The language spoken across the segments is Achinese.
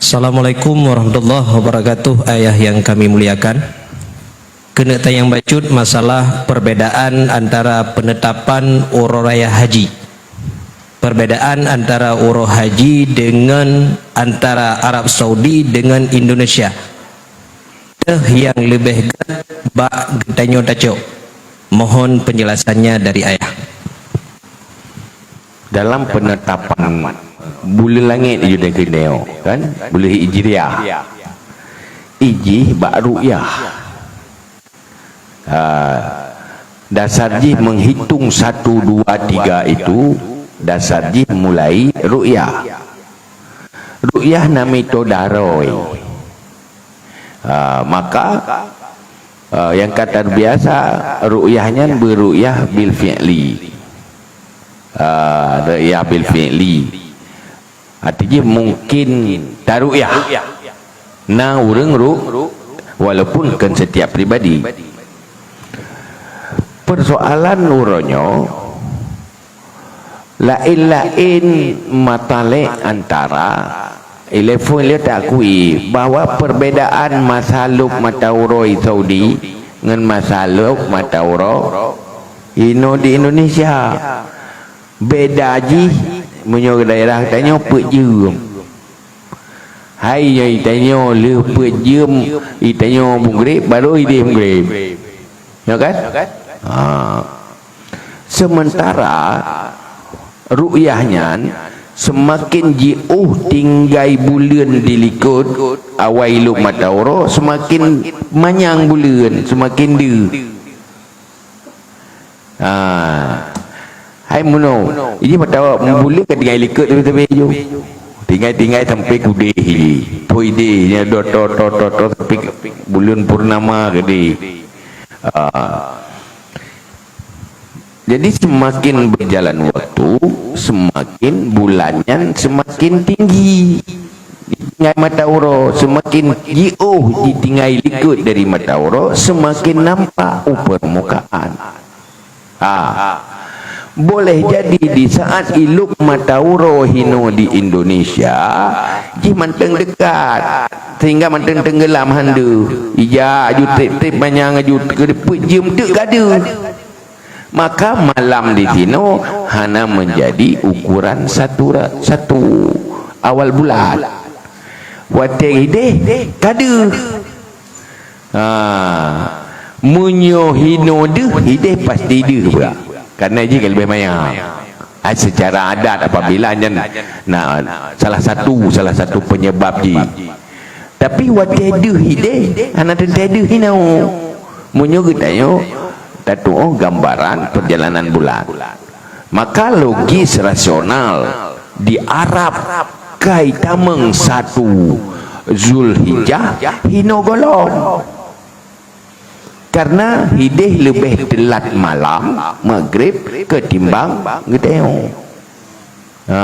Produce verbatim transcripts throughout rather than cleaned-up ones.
Assalamualaikum warahmatullahi wabarakatuh, ayah yang kami muliakan. Keuneuk tanyong bacut masalah perbedaan antara penetapan uroe raya haji. Perbedaan antara uroe haji dengan antara Arab Saudi dengan Indonesia. Teuh yang leubeh gét bak geutanyoe tacok. Mohon penjelasannya dari ayah. Dalam penetapan buleuen langét jih dan keunoe, kan? Buleuen Hijriah. Ijih bak ru'yah. Ah, dasar jih menghitung satu, dua, tiga itu, dasar jih mulai ru'yah. Ru'yah na meutoe daroe. Ah, maka, ah, nyang ka terbiasa ru'yah nyan beuru'yah bil fi'li. Ah, ru'yah bil fi'li. Arti jih mungkin taru'yah. Na ureuëng ru-, walaupun kon setiap pribadi. Persoalan uroe nyoe, laén-laén matalek antara, ilée phon lé takui bahwa perbedaan masa lôb mata uroe Saudi ngon masa lôb mata uroe inoe di Indonesia. Beda jih meunyoe daerah tanyoe peuet jeuem. Hai nyoe tanyoe lheueh peuet jeuem, tanyoe meugreb, baru ideh meugreb. Ya kan? Ha. Sementara ru'yah nyan seumaken jiôh tinggai buleuen di likot awai lôb mata uroe, seumaken manyang buleuen, seumaken deuh. Ha. Hai meunoe, iji mata buleuen ka tinggai likot teubé-teubé ju. Tinggai-tinggai sampai kudeh ji. Pui deh, nya do to, to, to, to, sampai buleuen purnama keudeh. Ha. Jadi seumaken beujalan waktu, seumaken bulan nyan seumaken tinggi. Ditinggai mata uroe, seumaken jiôh ditinggai likot dari mata uroe, seumaken nampak u peurmukaan. Ha. Boleh jadi di saat ilôb mata uroe hinoe di Indonesia, jih mantong dekat, sehingga mantong tenggelam han deuh. Ija aju trép-trép manyang aju keu peuet jeuem teuk ka deuh. Maka malam di sinoe hana menjadi ukuran satu ra-, satu awal bulan. Watée ideh ka deuh. Ha, meunyoe hinoe deuh, ideh pasti deuh pula. Karena jih ka leubeh manyang. Ai, secara adat apabila nyan, nah, salah satu, salah satu penyebab jih. Tapi watée deuh ideh, hana teuntée deuh hinoe. Meunyoe geutanyoe tatuoh gambaran perjalanan bulan, maka logis rasional di Arab kai tamong satu Zulhijjah hinoe gohlom. Karena hideh leubeh teulat malam Maghrib ketimbang geutanyoe. Ha.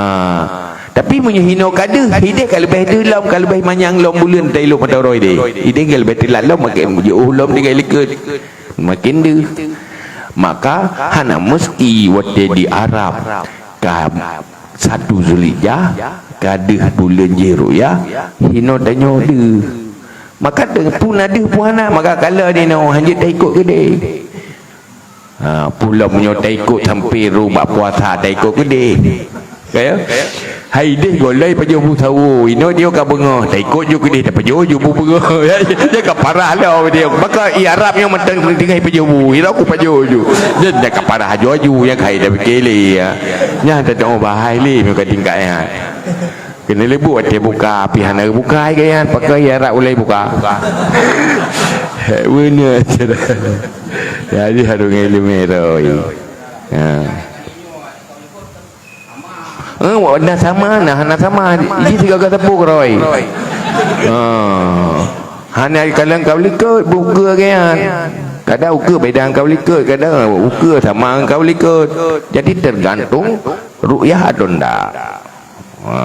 Tapi meunyoe hinoe ka deuh, hideh ka leubeh deuh lom, ka leubeh manyang lom buleuen tailok mata uroe ideh. Ideh ka leubeh teulat lom, makin jiôh lom tinggai likot. Makin deuh. Maka hana meusti watée di Arab ka satu Zulhijjah, ka deuh buleuen jih ru'yah, hinoe tanyoe deuh. Maka teupeu na deuh pun hana, maka kala ninoe hanjeuet taikot keudeh. Ha, pulom nyoe taikot sampai ru bak puasa taikot keudeh. Kaya? Hai deh golai pajoh bu sawo, inoe nyoe ka beungoh, taikot ju keudeh, tapajoh ju bu beungoh. Ya, ya ka parah lah dia. Maka i Arab nyoe mantong tinggai pajoh bu, ira ku pajoh ju. Dia, dia ka parah aju-aju yang kai dah fikir lé, ya. Nya tak tahu bahai lé muka tingkat ya. Kena lebu watée buka, pih hana buka ai gaya, pakai i Arab ulai buka. Beuna cara. Jadi harus ngai ilmu roh. Ha. Eh, na sama, na hana sama. Iji sigaga tepuk roh. Ha. Hana kalon kau likot, buka gaya. Kadang uka beda kau likot, kadang uka sama kau likot. Jadi tergantung ru'yah atau ndak. Ha.